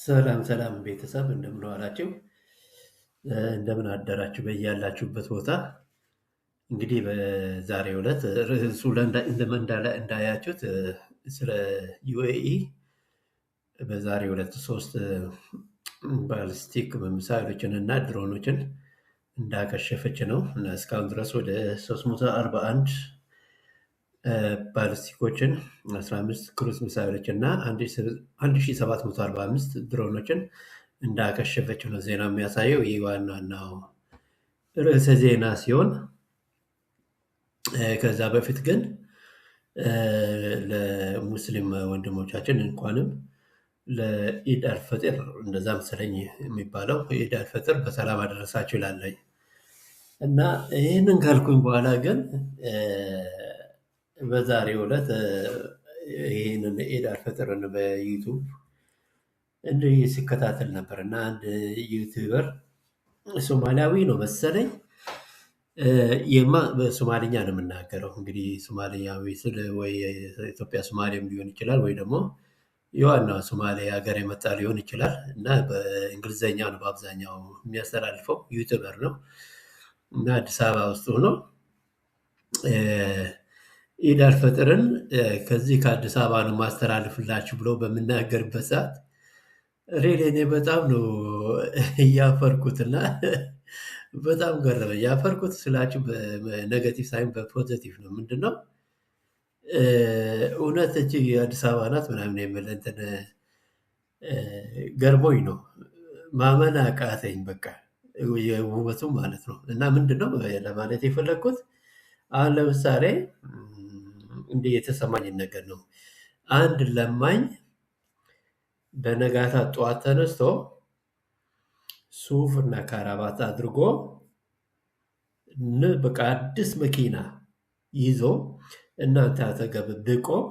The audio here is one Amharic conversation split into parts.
ሰላም ሰላም ቤተሰብ እንደምን ዋላችሁ፣ እንደምን አደራችሁ በያላችሁበት ቦታ። እንግዲህ በዛሬው ዕለት ርዕሱ እንዳያችሁት ስለ UAE በዛሬው ዕለት 3 ባሊስቲክ ሚሳይሎችን እና ድሮኖችን እንዳከሸፈች ነው። እና እስካሁን ድረስ ወደ 341 ባሊስቲኮችን፣ 15 ክሩዝ ሚሳይሎች እና 1745 ድሮኖችን እንዳከሸፈች ነው ዜና የሚያሳየው። ይህ ዋናው ርዕሰ ዜና ሲሆን፣ ከዛ በፊት ግን ለሙስሊም ወንድሞቻችን እንኳንም ለኢድ አልፈጥር፣ እንደዛ መሰለኝ የሚባለው፣ ኢድ አልፈጥር በሰላም አደረሳችሁ ይላለኝ። እና ይህንን ካልኩኝ በኋላ ግን በዛሬው ዕለት ይህንን ኢድ አልፈጥርን በ YouTube እንዲህ ሲከታተል ነበር። እና አንድ YouTuber ሶማሊያዊ ነው መሰለኝ፣ የማ በሶማሊኛ ነው የምናገረው። እንግዲህ ሶማሊያዊ ስል ወይ ኢትዮጵያ ሶማሌም ሊሆን ይችላል ወይ ደግሞ የዋናው ሶማሌ ሀገር የመጣ ሊሆን ይችላል። እና በእንግሊዝኛ ነው በአብዛኛው የሚያስተላልፈው፣ YouTuber ነው። እና አዲስ አበባ ውስጥ ሆኖ ኢድ አልፈጥርን ከዚህ ከአዲስ አበባ ነው ማስተላልፍላችሁ ብሎ በምናገርበት ሰዓት really እኔ በጣም ነው እያፈርኩትና በጣም ገረመኝ። ያፈርኩት ስላችሁ በ negative ሳይሆን በ positive ነው። ምንድነው፣ እውነት እቺ አዲስ አበባ ናት ምናምን የሚል እንትን ገርሞኝ ነው፣ ማመን አቃተኝ። በቃ የውበቱ ማለት ነው። እና ምንድነው ለማለት የፈለግኩት፣ አሁን ለምሳሌ እንዲህ የተሰማኝን ነገር ነው። አንድ ለማኝ በነጋታ ጠዋት ተነስቶ ሱፍ እና ካራባት አድርጎ በቃ አዲስ መኪና ይዞ እናንተ አጠገብ ቢቆም፣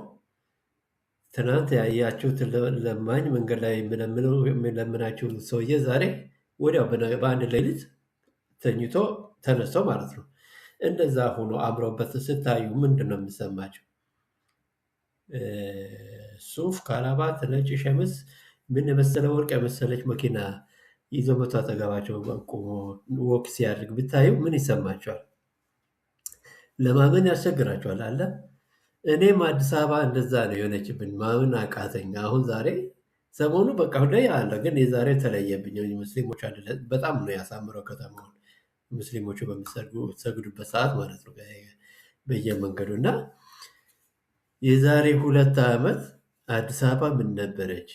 ትናንት ያያችሁት ለማኝ፣ መንገድ ላይ የሚለምናችሁ ሰውዬ ዛሬ ወዲያው በአንድ ሌሊት ተኝቶ ተነስቶ ማለት ነው፣ እንደዛ ሆኖ አምሮበት ስታዩ ምንድን ነው የሚሰማቸው? ሱፍ፣ ካራባት፣ ነጭ ሸሚዝ፣ ምን የመሰለ ወርቅ የመሰለች መኪና ይዞ መቶ አጠገባቸው ቆሞ walk ሲያደርግ ብታዩ ምን ይሰማቸዋል? ለማመን ያስቸግራቸዋል አለ። እኔም አዲስ አበባ እንደዛ ነው የሆነችብን፣ ማመን አቃተኝ። አሁን ዛሬ ሰሞኑ በቃ ሁሌ አለ፣ ግን የዛሬ ተለየብኝ። ሙስሊሞች በጣም ነው ያሳምረው ከተማውን፣ ሙስሊሞቹ በሚሰግዱበት ሰዓት ማለት ነው በየመንገዱ። እና የዛሬ 2 ዓመት አዲስ አበባ ምን ነበረች?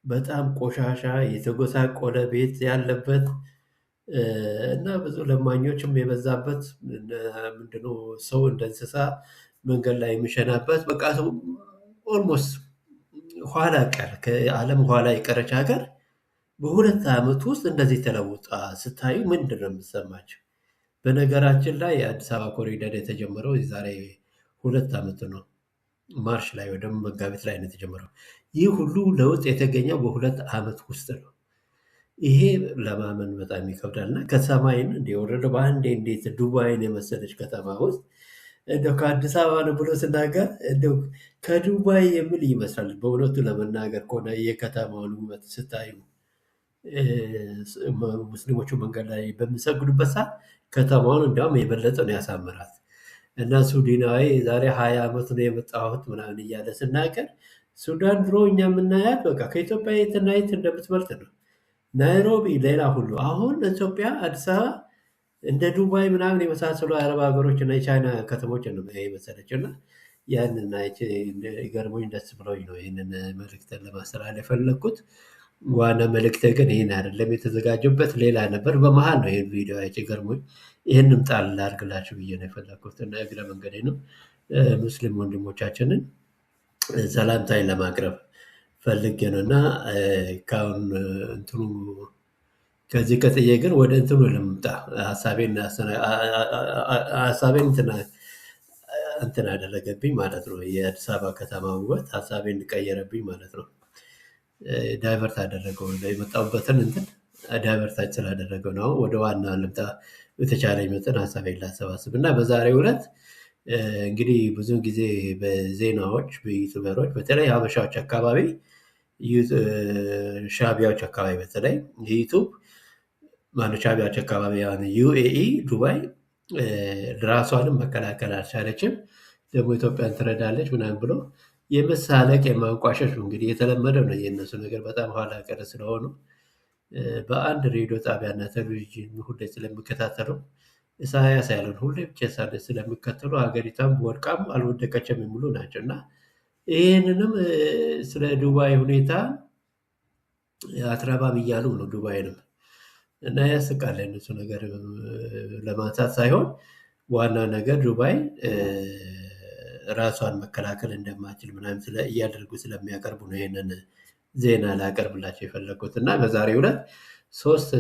በጣም ቆሻሻ፣ የተጎሳቆለ ቤት ያለበት እና ብዙ ለማኞችም የበዛበት፣ ምንድነው፣ ሰው እንደ እንስሳ መንገድ ላይ የሚሸናበት፣ በቃ almost ኋላ ቀር፣ ከዓለም ኋላ የቀረች ሀገር በ2 ዓመት ውስጥ እንደዚህ ተለውጣ ስታዩ ምንድን ነው የሚሰማቸው? በነገራችን ላይ የአዲስ አበባ ኮሪደር የተጀመረው የዛሬ 2 ዓመት ነው። March ላይ ወይ ደግሞ መጋቢት ላይ ነው የተጀመረው። ይህ ሁሉ ለውጥ የተገኘው በ2 ዓመት ውስጥ ነው። ይሄ ለማመን በጣም ይከብዳል። እና ከሰማይን እንደ የወረደው በአንዴ እንዴት ዱባይን የመሰለች ከተማ ውስጥ እንደው ከአዲስ አበባ ነው ብሎ ስናገር እንደው ከዱባይ የሚል ይመስላል። በእውነቱ ለመናገር ከሆነ የከተማውን ውበት ስታዩ፣ ሙስሊሞቹ መንገድ ላይ በሚሰግዱበት ሰዓት ከተማውን እንዲያውም የበለጠ ነው ያሳምራት። እና ሱዳናዊ ዛሬ 20 ዓመት ነው የመጣሁት ምናምን እያለ ስናገር፣ ሱዳን ድሮ እኛ የምናያት በቃ ከኢትዮጵያ የትና የት እንደምትበልጥ ነው። ናይሮቢ፣ ሌላ ሁሉ። አሁን ኢትዮጵያ አዲስ አበባ እንደ ዱባይ ምናምን የመሳሰሉ የአረብ ሀገሮች እና የቻይና ከተሞች ነው የመሰለችው። እና ያንን አይቼ ገርሞኝ ደስ ብሎኝ ነው ይህንን መልእክትን ለማስተላለፍ የፈለግኩት። ዋና መልእክቴ ግን ይህን አይደለም፣ የተዘጋጀበት ሌላ ነበር። በመሀል ነው ይህን ቪዲዮ አይቼ ገርሞኝ ይህንም ጣል ላድርግላችሁ ብዬ ነው የፈለግኩት። እና እግረ መንገዴንም ሙስሊም ወንድሞቻችንን ሰላምታዬን ለማቅረብ ፈልጌ ነው። እና ካሁን እንትኑ ከዚህ ቀጥዬ ግን ወደ እንትኑ ልምጣ። ሀሳቤን እንትን አደረገብኝ ማለት ነው። የአዲስ አበባ ከተማ ውበት ሀሳቤን ቀየረብኝ ማለት ነው። Divert አደረገው፣ የመጣሁበትን እንትን divert ስላደረገው ነው። ወደ ዋና ልምጣ። በተቻለኝ መጠን ሀሳቤን ላሰባስብ። እና በዛሬው ዕለት እንግዲህ ብዙ ጊዜ በዜናዎች፣ በ YouTuber ኦች፣ በተለይ ሀበሻዎች አካባቢ ሻቢያዎች አካባቢ በተለይ ዩቱብ ማነው ሻቢያዎች አካባቢ ዩኤኢ ዱባይ ራሷንም መከላከል አልቻለችም፣ ደግሞ ኢትዮጵያን ትረዳለች ምናምን ብሎ የመሳለቅ የማንቋሸሽ ነው። እንግዲህ የተለመደው ነው የእነሱ ነገር፣ በጣም ኋላ ቀር ስለሆኑ በአንድ ሬዲዮ ጣቢያና ቴሌቪዥን ሁሌ ስለሚከታተሉ ኢሳያስ ያለውን ሁሌ ብቻ ስለሚከተሉ ሀገሪቷም ወድቃም አልወደቀችም የሚሉ ናቸው። እና ይህንንም ስለ ዱባይ ሁኔታ አትረባም እያሉ ነው ዱባይንም። እና ያስቃል የእነሱ ነገር ለማንሳት ሳይሆን ዋና ነገር ዱባይ ራሷን መከላከል እንደማትችል ምናምን እያደረጉ ስለሚያቀርቡ ነው ይሄንን ዜና ላቀርብላቸው የፈለኩት። እና በዛሬው ዕለት 3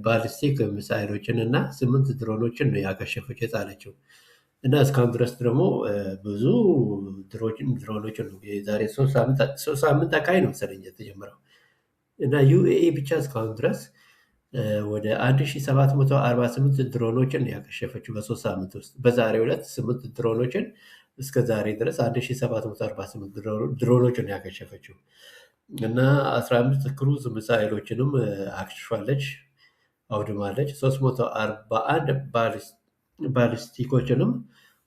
ባሊስቲክ ሚሳይሎችን እና 8 ድሮኖችን ነው ያከሸፈች የጣለችው። እና እስካሁን ድረስ ደግሞ ብዙ ድሮኖችን ነው የዛሬ 3 ሳምንት አካባቢ ነው መሰለኝ የተጀመረው። እና ዩኤኢ ብቻ እስካሁን ድረስ ወደ 1748 ድሮኖችን ነው ያከሸፈችው በ3 ሳምንት ውስጥ። በዛሬው ዕለት 8 ድሮኖችን እስከ ዛሬ ድረስ 1748 ድሮኖችን ያከሸፈችው። እና 15 ክሩዝ ሚሳኤሎችንም አክሽፋለች፣ አውድማለች። 341 ባሊስቲኮችንም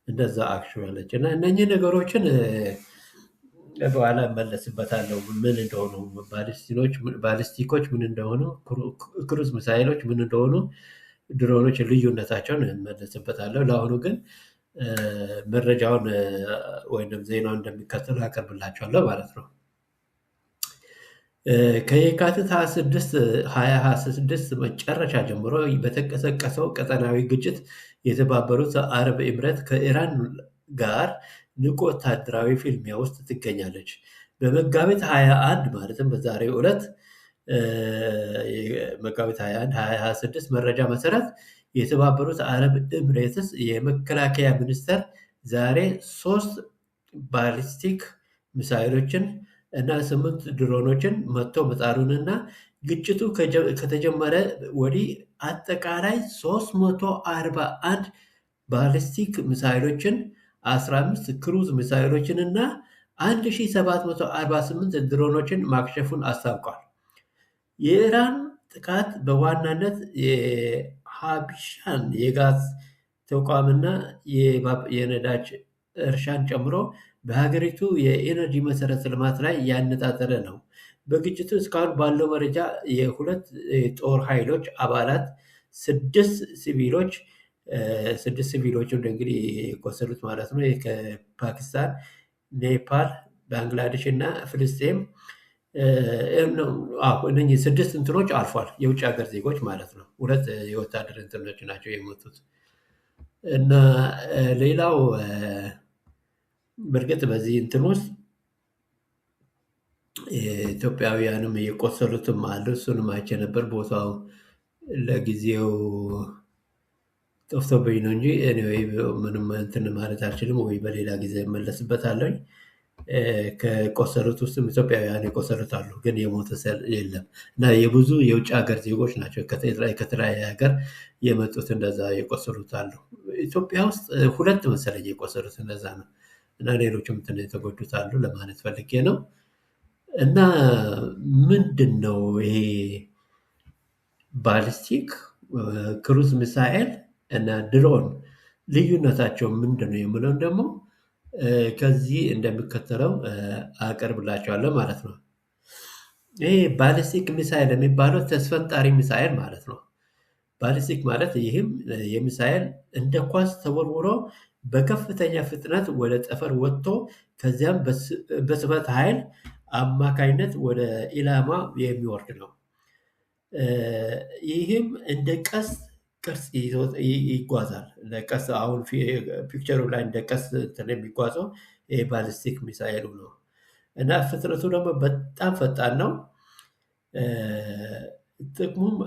እንደዛ አክሽፋለች። እና እነኚህ ነገሮችን በኋላ እመለስበታለሁ ምን እንደሆኑ፣ ባሊስቲኮች ምን እንደሆኑ፣ ክሩዝ ሚሳኤሎች ምን እንደሆኑ፣ ድሮኖች ልዩነታቸውን እመለስበታለሁ። ለአሁኑ ግን መረጃውን ወይንም ዜናውን እንደሚከተለው አቀርብላችኋለሁ ማለት ነው። ከየካቲት 26 2026 መጨረሻ ጀምሮ በተቀሰቀሰው ቀጠናዊ ግጭት የተባበሩት አረብ ኤምሬት ከኢራን ጋር ንቁ ወታደራዊ ፍልሚያ ውስጥ ትገኛለች። በመጋቢት 21 ማለትም በዛሬው ዕለት መጋቢት 21 2026 መረጃ መሰረት የተባበሩት አረብ ኤምሬትስ የመከላከያ ሚኒስቴር ዛሬ 3 ባሊስቲክ ሚሳኤሎችን እና 8 ድሮኖችን መትቶ መጣሉንና ግጭቱ ከተጀመረ ወዲህ አጠቃላይ 341 ባሊስቲክ ሚሳኤሎችን፣ 15 ክሩዝ ሚሳኤሎችን እና 1748 ድሮኖችን ማክሸፉን አስታውቋል። የኢራን ጥቃት በዋናነት የሀቢሻን የጋዝ ተቋምና የነዳጅ እርሻን ጨምሮ በሀገሪቱ የኢነርጂ መሰረተ ልማት ላይ ያነጣጠረ ነው። በግጭቱ እስካሁን ባለው መረጃ የሁለት ጦር ኃይሎች አባላት 6 ሲቪሎች 6 ሲቪሎች እንግዲህ የቆሰሉት ማለት ነው። ከፓኪስታን፣ ኔፓል፣ ባንግላዴሽ እና ፍልስጤም እነኚህ 6 እንትኖች አልፏል። የውጭ ሀገር ዜጎች ማለት ነው። 2 የወታደር እንትኖች ናቸው የሞቱት። እና ሌላው በእርግጥ በዚህ እንትን ውስጥ ኢትዮጵያውያንም የቆሰሉትም አሉ። እሱንም አይቼ ነበር። ቦታው ለጊዜው ጠፍቶብኝ ነው እንጂ anyway ምንም እንትን ማለት አልችልም፣ ወይ በሌላ ጊዜ እመለስበታለሁኝ። ከቆሰሉት ውስጥም ኢትዮጵያውያን የቆሰሉት አሉ፣ ግን የሞተ ሰው የለም። እና የብዙ የውጭ ሀገር ዜጎች ናቸው ከተለያየ ሀገር የመጡት እንደዛ የቆሰሉት አሉ። ኢትዮጵያ ውስጥ 2 መሰለኝ የቆሰሉት እንደዛ ነው። እና ሌሎችም እንትን የተጎዱት አሉ ለማለት ፈልጌ ነው። እና ምንድነው ይሄ ባሊስቲክ ክሩዝ ሚሳኤል እና ድሮን ልዩነታቸው ምንድነው የሚለውን ደግሞ ከዚህ እንደሚከተለው አቀርብላችኋለሁ ማለት ነው። ይሄ ባሊስቲክ ሚሳኤል የሚባለው ተስፈንጣሪ ሚሳኤል ማለት ነው። ባሊስቲክ ማለት ይህም የሚሳኤል እንደ ኳስ ተወርውሮ በከፍተኛ ፍጥነት ወደ ጠፈር ወጥቶ ከዚያም በስበት ኃይል አማካኝነት ወደ ኢላማ የሚወርድ ነው። ይህም እንደ ቀስት ቅርጽ ይዞ ይጓዛል። እንደ ቀስት አሁን picture ኡ ላይ እንደ ቀስት እንትን የሚጓዘው ይሄ ባሊስቲክ ሚሳኤሉ ነው። እና ፍጥነቱ ደግሞ በጣም ፈጣን ነው። ጥቅሙም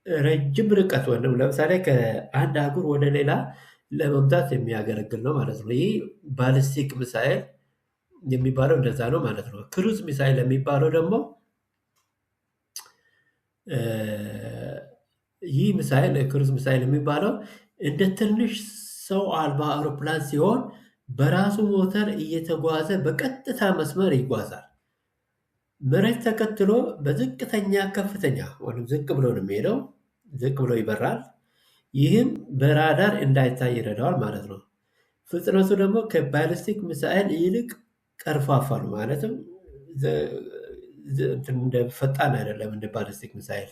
ረጅም ርቀት ወይም ለምሳሌ ከአንድ አህጉር ወደ ሌላ ለመምታት የሚያገለግል ነው ማለት ነው። ይህ ባሊስቲክ ሚሳኤል የሚባለው እንደዛ ነው ማለት ነው። ክሩዝ ሚሳኤል የሚባለው ደግሞ ይህ ሚሳኤል ክሩዝ ሚሳኤል የሚባለው እንደ ትንሽ ሰው አልባ አውሮፕላን ሲሆን በራሱ ሞተር እየተጓዘ በቀጥታ መስመር ይጓዛል። መሬት ተከትሎ በዝቅተኛ ከፍተኛ ወይም ዝቅ ብሎ ነው የሚሄደው፣ ዝቅ ብሎ ይበራል። ይህም በራዳር እንዳይታይ ይረዳዋል ማለት ነው። ፍጥነቱ ደግሞ ከባሊስቲክ ሚሳኤል ይልቅ ቀርፋፋ ነው። ማለትም እንደ ፈጣን አይደለም እንደ ባሊስቲክ ሚሳኤል።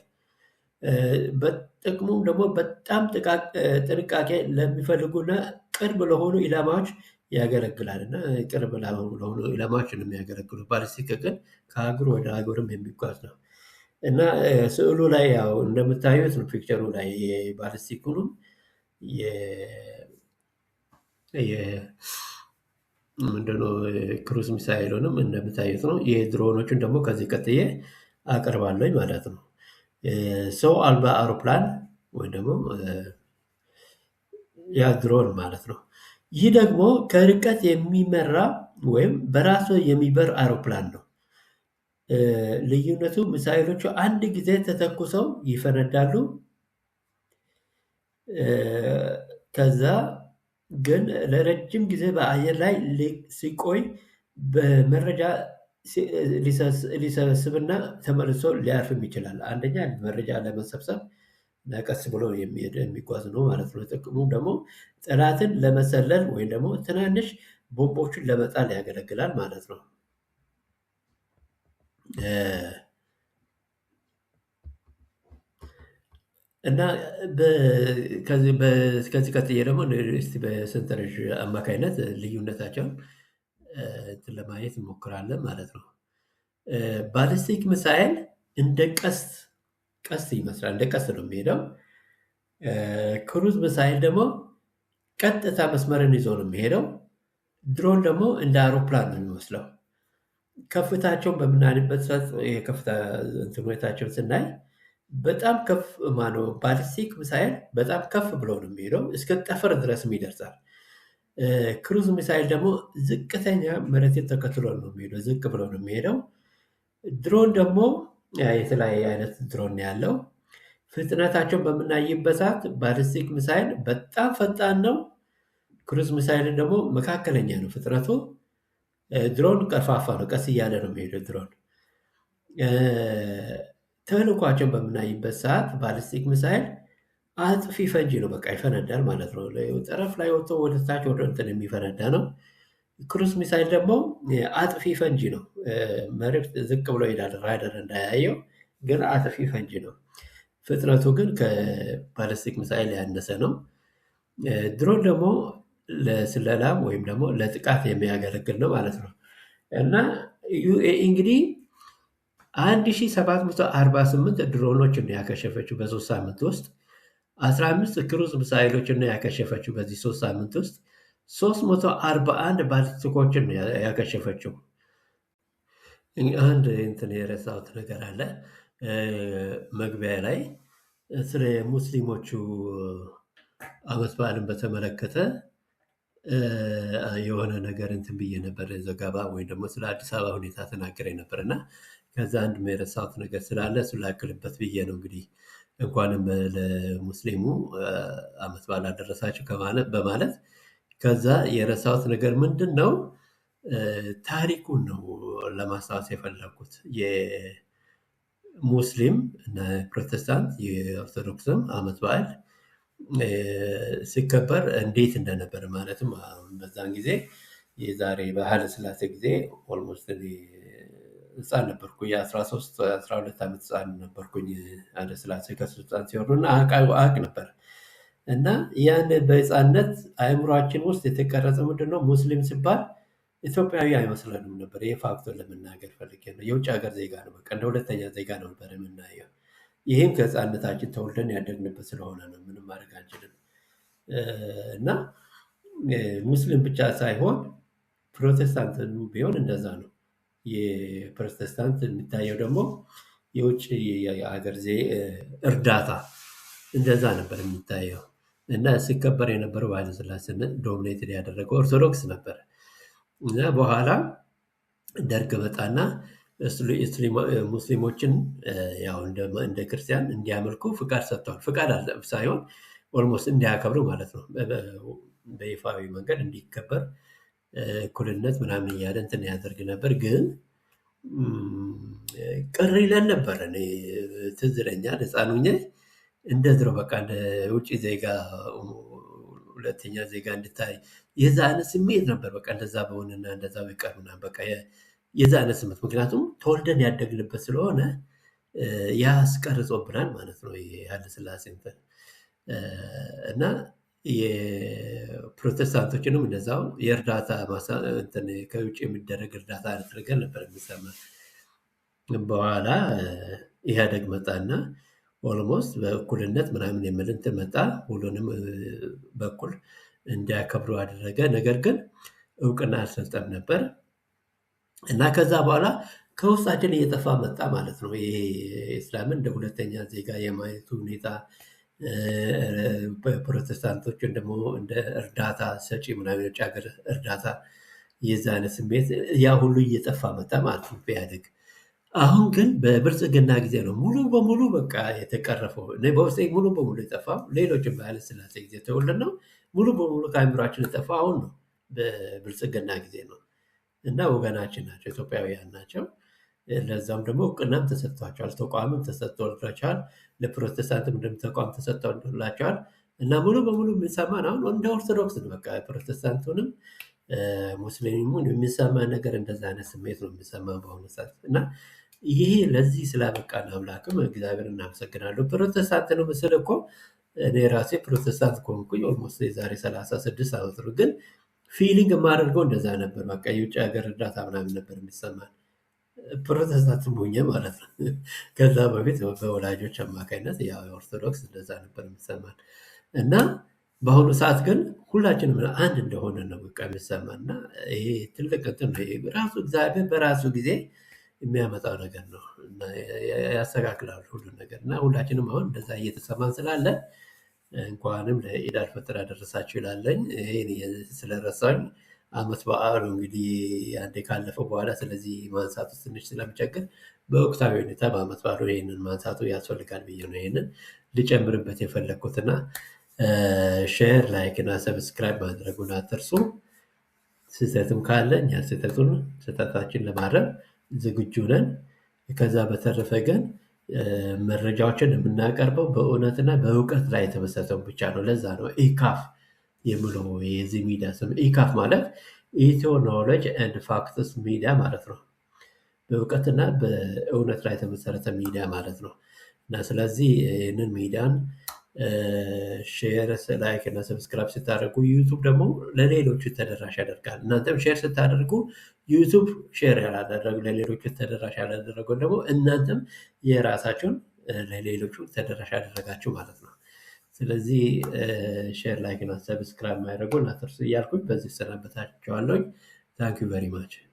በጥቅሙም ደግሞ በጣም ጥንቃቄ ለሚፈልጉና ቅርብ ለሆኑ ኢላማዎች ያገለግላል እና ቅርብ ለሆኑ ኢላማዎች ነው የሚያገለግሉ። ባሊስቲክ ግን ከሀገር ወደ ሀገርም የሚጓዝ ነው። እና ስዕሉ ላይ ያው እንደምታዩት ነው፣ picture ኡ ላይ የባሊስቲኩንም ምንድነው ክሩዝ ሚሳኤሉንም እንደምታዩት ነው። የድሮኖቹን ደግሞ ከዚህ ቀጥዬ አቀርባለሁ ማለት ነው። ሰው አልባ አውሮፕላን ወይ ደግሞ ያ ድሮን ማለት ነው። ይህ ደግሞ ከርቀት የሚመራ ወይም በራሱ የሚበር አውሮፕላን ነው። ልዩነቱ ሚሳኤሎቹ አንድ ጊዜ ተተኩሰው ይፈነዳሉ። ከዛ ግን ለረጅም ጊዜ በአየር ላይ ሲቆይ በመረጃ ሊሰበስብና ተመልሶ ሊያርፍም ይችላል። አንደኛ መረጃ ለመሰብሰብ ቀስ ብሎ የሚጓዝ ነው ማለት ነው። ጥቅሙ ደግሞ ጠላትን ለመሰለል ወይም ደግሞ ትናንሽ ቦምቦችን ለመጣል ያገለግላል ማለት ነው። እና ከዚህ ቀጥዬ ደግሞ እስቲ በሰንጠረዥ አማካይነት ልዩነታቸውን እንትን ለማየት እንሞክራለን ማለት ነው። ባሊስቲክ ሚሳኤል እንደ ቀስት ይመስላል፣ እንደ ቀስት ነው የሚሄደው። ክሩዝ ሚሳኤል ደግሞ ቀጥታ መስመርን ይዞ ነው የሚሄደው። ድሮን ደግሞ እንደ አውሮፕላን ነው የሚመስለው። ከፍታቸውን በምናይበት ሰዓት የከፍታ እንትን ሁኔታቸውን ስናይ በጣም ከፍ ማነው ባሊስቲክ ሚሳኤል በጣም ከፍ ብሎ ነው የሚሄደው፣ እስከ ጠፈር ድረስም ይደርሳል። ክሩዝ ሚሳኤል ደግሞ ዝቅተኛ መሬትን ተከትሎ ነው የሚሄደው፣ ዝቅ ብሎ ነው የሚሄደው። ድሮን ደግሞ የተለያየ አይነት ድሮን ያለው። ፍጥነታቸውን በምናይበት ሰዓት ባሊስቲክ ሚሳኤል በጣም ፈጣን ነው። ክሩዝ ሚሳኤል ደግሞ መካከለኛ ነው ፍጥነቱ። ድሮን ቀርፋፋ ነው፣ ቀስ እያለ ነው የሚሄደው ድሮን። ተልዕኳቸውን በምናይበት ሰዓት ባሊስቲክ ሚሳኤል አጥፊ ፈንጂ ነው፣ በቃ ይፈነዳል ማለት ነው። ጠረፍ ላይ ወጥቶ ወደ ታች ወደ እንትን የሚፈነዳ ነው። ክሩዝ ሚሳኤል ደግሞ አጥፊ ፈንጂ ነው። መሬት ዝቅ ብሎ ይሄዳል ራዳር እንዳያየው፣ ግን አጥፊ ፈንጂ ነው። ፍጥነቱ ግን ከባሊስቲክ ሚሳኤል ያነሰ ነው። ድሮን ደግሞ ለስለላ ወይም ደግሞ ለጥቃት የሚያገለግል ነው ማለት ነው። እና ዩኤኢ እንግዲህ 1748 ድሮኖችን ነው ያከሸፈችው በ3 ሳምንት ውስጥ። 15 ክሩዝ ሚሳኤሎችን ነው ያከሸፈችው በዚህ 3 ሳምንት ውስጥ። 341 ባሊስቲኮችን ነው ያከሸፈችው። አንድ እንትን የረሳሁት ነገር አለ። መግቢያ ላይ ስለ ሙስሊሞቹ አመት በዓልን በተመለከተ የሆነ ነገር እንትን ብዬ ነበር፣ ዘገባ ወይም ደግሞ ስለ አዲስ አበባ ሁኔታ ተናግሬ ነበር። እና ከዛ አንድ የረሳሁት ነገር ስላለ እሱን ላክልበት ብዬ ነው። እንግዲህ እንኳንም ለሙስሊሙ አመት በዓል አደረሳችሁ ከማለት በማለት ከዛ የረሳሁት ነገር ምንድን ነው? ታሪኩን ነው ለማስታወስ የፈለኩት። የሙስሊም እና ፕሮቴስታንት የኦርቶዶክስም አመት በዓል ሲከበር እንዴት እንደነበር፣ ማለትም አሁን በዛን ጊዜ የዛሬ በኃይለ ሥላሴ ጊዜ almost እኔ ህፃን ነበርኩ። የ13 12 ዓመት ህፃን ነበርኩኝ ኃይለ ሥላሴ ከስልጣን ሲወርዱ እና አውቅ ነበር። እና ያን በህፃንነት አእምሯችን ውስጥ የተቀረጸ ምንድነው፣ ሙስሊም ሲባል ኢትዮጵያዊ አይመስለንም ነበር። ይሄ fact ኡን ለመናገር ፈልጌ ነው። የውጭ ሀገር ዜጋ ነው፣ በቃ እንደ ሁለተኛ ዜጋ ነበር የምናየው። ይህም ከህፃንነታችን ተወልደን ያደግንበት ስለሆነ ነው። ምንም ማድረግ አንችልም። እና ሙስሊም ብቻ ሳይሆን ፕሮቴስታንት ቢሆን እንደዛ ነው። የፕሮቴስታንት የሚታየው ደግሞ የውጭ ሀገር እርዳታ እንደዛ ነበር የሚታየው። እና ሲከበር የነበረው በኃይለ ሥላሴ dominated ያደረገው ኦርቶዶክስ ነበር። እና በኋላ ደርግ መጣና ሙስሊሞችን ያው እንደ ክርስቲያን እንዲያመልኩ ፍቃድ ሰጥተዋል። ፍቃድ ሳይሆን almost እንዲያከብሩ ማለት ነው። በይፋዊ መንገድ እንዲከበር እኩልነት ምናምን እያለ እንትን ያደርግ ነበር። ግን እም፣ ቅር ይለን ነበር። እኔ ትዝ ይለኛል ሕፃን ሆኜ እንደ ድሮ በቃ እንደ ውጭ ዜጋ ሁለተኛ ዜጋ እንድታይ የዛ አይነት ስሜት ነበር። በቃ እንደዛ በሆነና እንደዛ ቢቀር ምናምን በቃ የዛ አይነት ስሜት፣ ምክንያቱም ተወልደን ያደግንበት ስለሆነ ያስቀርጾብናል ማለት ነው። ይሄ ኃይለ ሥላሴ እንትን እና የፕሮቴስታንቶችንም እንደዛው የእርዳታ እንትን ከውጭ የሚደረግ እርዳታ አድርገን ነበር የሚሰማን። በኋላ ኢህአዴግ መጣና almost በእኩልነት ምናምን የሚል እንትን መጣ። ሁሉንም በኩል እንዲያከብሩ አደረገ። ነገር ግን እውቅና አልሰጠም ነበር። እና ከዛ በኋላ ከውስጣችን እየጠፋ መጣ ማለት ነው። ይሄ እስላምን እንደ ሁለተኛ ዜጋ የማየቱ ሁኔታ፣ ፕሮቴስታንቶችን ደግሞ እንደ እርዳታ ሰጪ ምናምን የውጭ ሀገር እርዳታ የዛ አይነት ስሜት ያ ሁሉ እየጠፋ መጣ ማለት ነው በኢህአዴግ። አሁን ግን በብልጽግና ጊዜ ነው ሙሉ በሙሉ በቃ የተቀረፈው። እኔ በውስጤ ሙሉ በሙሉ የጠፋው፣ ሌሎችም በኃይለ ሥላሴ ጊዜ የተወለድነው ሙሉ በሙሉ ከአእምሯችን የጠፋው አሁን ነው፣ በብልጽግና ጊዜ ነው። እና ወገናችን ናቸው፣ ኢትዮጵያውያን ናቸው። ለዛም ደግሞ እውቅናም ተሰጥቷቸዋል፣ ተቋምም ተሰጥቶላቸዋል። ለፕሮቴስታንትም እንደም ተቋም ተሰጥቶላቸዋል። እና ሙሉ በሙሉ የሚሰማን አሁን እንደ ኦርቶዶክስ ነው። በቃ ፕሮቴስታንቱንም ሙስሊሙን የሚሰማ ነገር እንደዛ አይነት ስሜት ነው የሚሰማ በአሁኑ ሰዓት። እና ይሄ ለዚህ ስላበቃን አምላክም እግዚአብሔር እናመሰግናለሁ። ፕሮቴስታንት ነው ምስል እኮ እኔ ራሴ ፕሮቴስታንት ከሆንኩኝ almost የዛሬ 36 ዓመት ነው። ግን feeling የማደርገው እንደዛ ነበር። በቃ የውጭ ሀገር እርዳታ ምናምን ነበር የሚሰማን ፕሮቴስታንትም ሆኜ ማለት ነው። ከዛ በፊት በወላጆች አማካኝነት ያው ኦርቶዶክስ እንደዛ ነበር የሚሰማን። እና በአሁኑ ሰዓት ግን ሁላችንም አንድ እንደሆነ ነው በቃ የሚሰማን። እና ይሄ ትልቅ እንትን ነው። ይሄ ራሱ እግዚአብሔር በራሱ ጊዜ የሚያመጣው ነገር ነው እና ያስተካክላል ሁሉን ነገር። እና ሁላችንም አሁን እንደዛ እየተሰማን ስላለ እንኳንም ለኢድ አልፈጥር አደረሳችሁ ይላለኝ። ይሄን ስለረሳሁኝ ዓመት በዓሉ እንግዲህ አንዴ ካለፈ በኋላ ስለዚህ ማንሳቱ ትንሽ ስለሚቸግር በወቅታዊ ሁኔታ በዓመት በዓሉ ይሄንን ማንሳቱ ያስፈልጋል ብዬ ነው ይሄንን ልጨምርበት የፈለግኩት። እና share፣ like እና subscribe ማድረጉን አትርሱ። ስህተትም ካለ እኛ ስህተቱን ስህተታችን ለማረም ዝግጁ ነን። ከዛ በተረፈ ግን መረጃዎችን የምናቀርበው በእውነትና በእውቀት ላይ የተመሰረተው ብቻ ነው። ለዛ ነው ኢካፍ የሚለው የዚህ ሚዲያ ስም። ኢካፍ ማለት Ethio Knowledge and Facts Media ማለት ነው። በእውቀትና በእውነት ላይ የተመሰረተ ሚዲያ ማለት ነው። እና ስለዚህ ይህንን ሚዲያን share፣ like እና subscribe ስታደርጉ YouTube ደግሞ ለሌሎቹ ተደራሽ ያደርጋል። እናንተም share ስታደርጉ YouTube share ያላደረጉ ለሌሎቹ ተደራሽ ያላደረገው ደግሞ እናንተም የራሳችሁን ለሌሎቹ ተደራሽ ያደረጋችሁ ማለት ነው። ስለዚህ share፣ like እና subscribe ማድረጉን አትርሱ እያልኩኝ በዚህ እሰናበታችኋለሁኝ። Thank you very much.